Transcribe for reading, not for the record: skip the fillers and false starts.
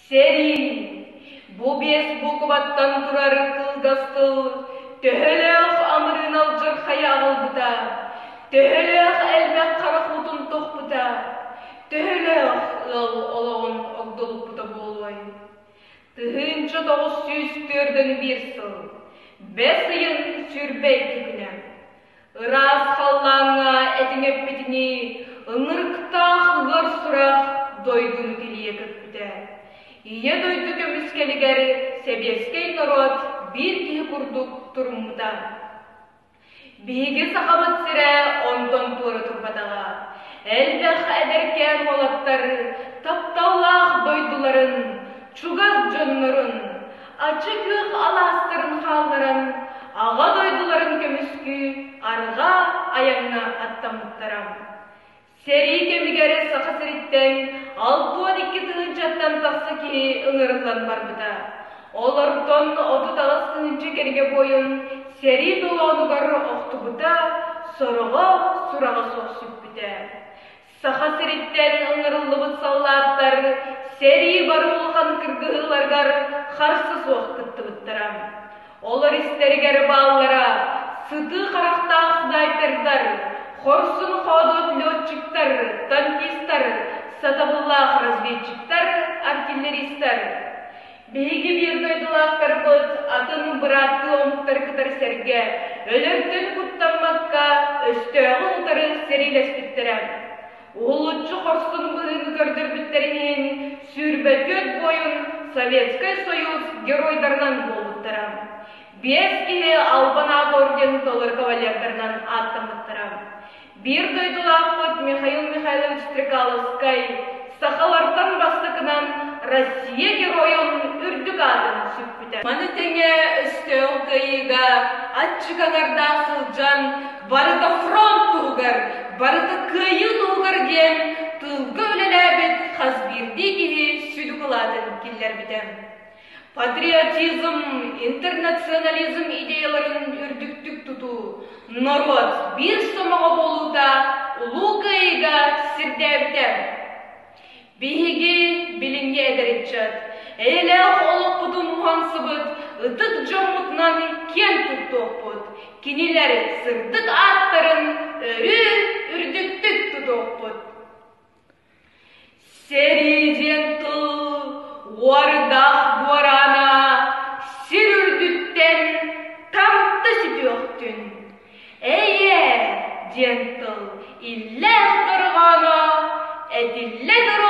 Сэрии, бу биэс буукубаттан турар кылгас тыл төһөлөөх амырыын алдьархайы аҕалбыта, төһөлөөх элбэх харах уутун тохпута, төһөлөөх ыал олоҕун огдолуппута буолуой? 1941 сыл, бэс ыйын 22 күнэ. Ыраас халлааҥҥа этиҥ эппитинии, ыҥырыктаах ыар сурах дойдуну тилийэ көппүтэ. Ийэ дойду көмүскэлигэр сэбиэскэй норуот биир киһи курдук туруммута. Биһиги Сахабыт сирэ онтон туора турбатаҕа. Элбэх эдэркээн уолаттар тапталлаах дойдуларын, чугас дьоннорун, аччык күөх алаастарын хаалларан, Аҕа дойдуларын көмүскүү арҕаа айаҥҥа аттаммыттара. Сэрии кэмигэр Саха сириттэн 62 тыһыынчаттан тахса киһи ыҥырыллан барбыта. Олортон 38 тыһыынча кэриҥэ буойун сэрии толоонугар охтубута, сороҕо сураҕа суох сүппүтэ. Саха сириттэн ыҥырыллыбыт саллааттар сэрии бары улахан кыргыһыыларыгар харса суох кыттыбыттара. Олор истэригэр бааллара сытыы харахтаах снайпердар, хорсун-хоодуот летчиктар, танкистар, сатабыллаах разведчиктар, артиллеристар. Биһиги биир дойдулаахтарбыт атын бырааттыы омуктары кытары сэргэ, өлөртөн куттаммакка, өстөөҕү утары сэриилэспиттэрэ. Уһулуччу хорсун быһыыны көрдөрбүттэрин иһин 24 буойун Советскай Союз геройдарынан буолбуттара. Биэс киһи Албан аат орден толору кавалердарынан ааттаммыттара. Биир дойдулаахпыт Михаил Михайлович Стрекаловскай сахалартан бастакынан Россия Геройун үрдүк аатын сүкпүтэ. Маны тэҥэ өстөөх кыайыыга аччык аҥардаах сылдьан барыта фронт туһугар, барыта кыайыы туһугар диэн тыылга үлэлээбит хас биирдии киһи сүдү кылаатын киллэрбитэ. Патриотизм, интернационализм идеяларын үрдүктүк тутуу, норуот биир сомоҕо буолуута Улуу Кыайыыга сирдээбитэ. Биһиги билиҥҥи эдэр ыччат, эйэлээх олохпутун уһансыбыт ытык дьоммутунан киэн туттуохпут, кинилэр сырдык ааттарын өрүү үрдүктүк тутуохпут. Сэрии диэн тыл уордаах дуораана сир үрдүттэн тамта сүтүөхтүн. Эйэ диэн тыл иллээх дорҕооно этиллэ туруохтун.